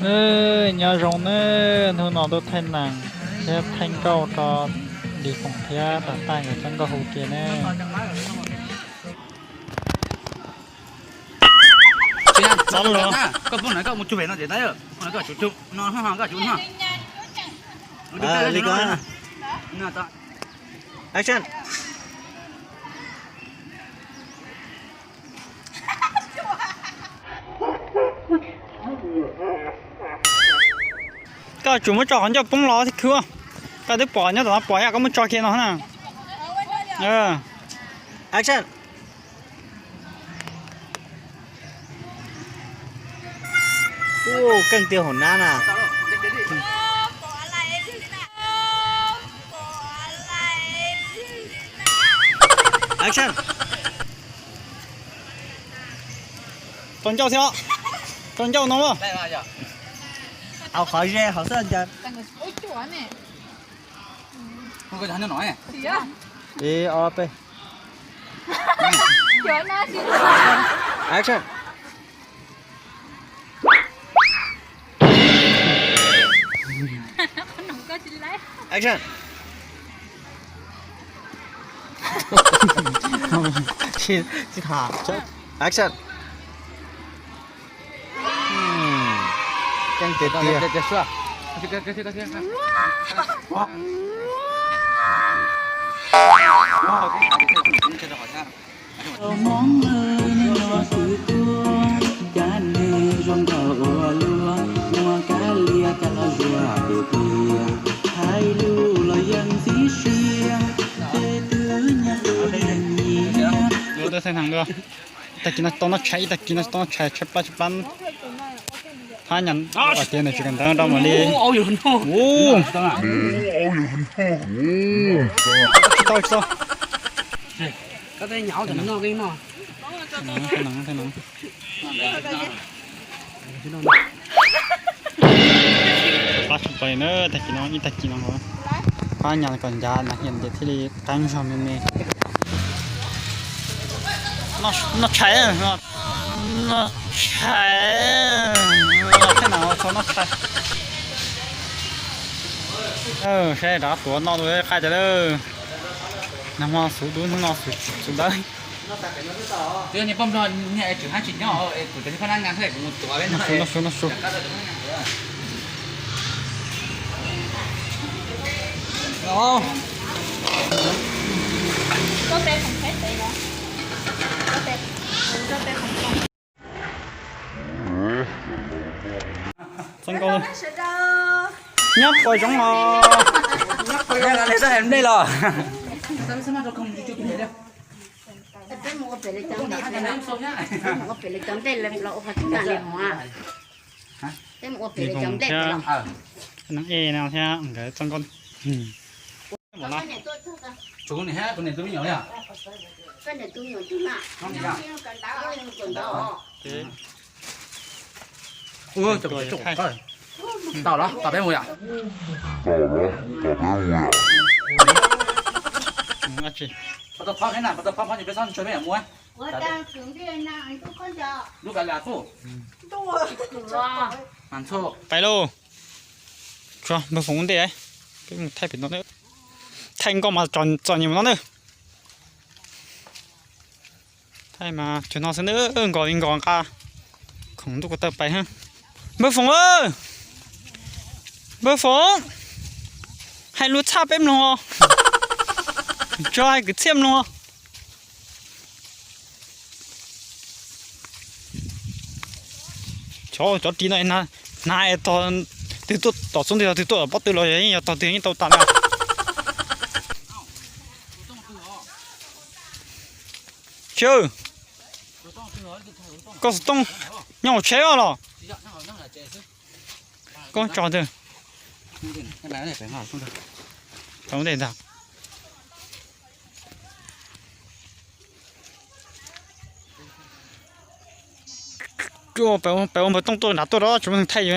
Nyob zoo nawb, hnub no tuaj thaij nees thiab thaij nkauj rau Lis Foom thiab Tam Taj nkawd txoj nkauj hu kiag ne. Koj poob no koj mus tsuj pem no ces tau, poob no koj tsum no, koj tsum no. Li ko. Action. Koj tsum muab tso qhov ncauj poob los thiab khwv. Koj twb pom nyob tom no pom yog koj muab tso kiag no na. Action. Ua keej tiag hauv nab na. Action. Rau ncauj thiab, rau ncauj no. Au qhov ze hauv xwb. Ib ob peb. Action. Action. Action. Keej tiag tiag. Tag kis no tau noj tshais, ib tag kis no tau noj tshais tshaj plab tshaj plab. Phab nyas tias nws tsis kam ntawd rau mam li. Tsis tau, tsis tau. Plab tshaj plaws na, tag kis no ib tag kis no. Phab nyas kom ncav na, hiam ntias thiaj li qeeb zog me me. Noj tshais, noj tshais, noj tshais. Saib rov qab tuav noj dua qaij tas lawm. Nag hmo xuv dub, hnub no xuv dawb. Noj su, noj su, noj su. Txoj nkauj nyob puas zoo os. Nyob puas zoo os. Peb mus ua pem li cov nplej, peb mus ua pem li cov nplej los ua qhov txhua li hov. Peb mus ua pem li cov nplej los. Neeg ej no thiab nkawd txoj nkauj. Tau los, tau peb mus yom. Lub kav liam xwb. Pais lauj. Tso npawg Foom ua ntej, peb mus thaij pem no. Thaij nkauj mas txom nyem no na. Thaij mas cuag no xwb na, nkos li nkos nqa. Khoom ntuj ko taw pais. Npawg Foom, npawg Foom, hais lus txhaj peb mloog os. Tso hais kwv txhiaj mloog os. Cov, cov ris no hnav es tog twg tuaj tom xub ntiag, tog twg tuaj tom pob tw los yeej yog tog twg yeej tau tas na. Tsis, koj xov tooj nyob hauv tsheb os los? Koj tso twg? Tau ntej ntag. Peb ua npawg Tooj tuaj nrad tuaj os, tsis muaj neeg thaij yus.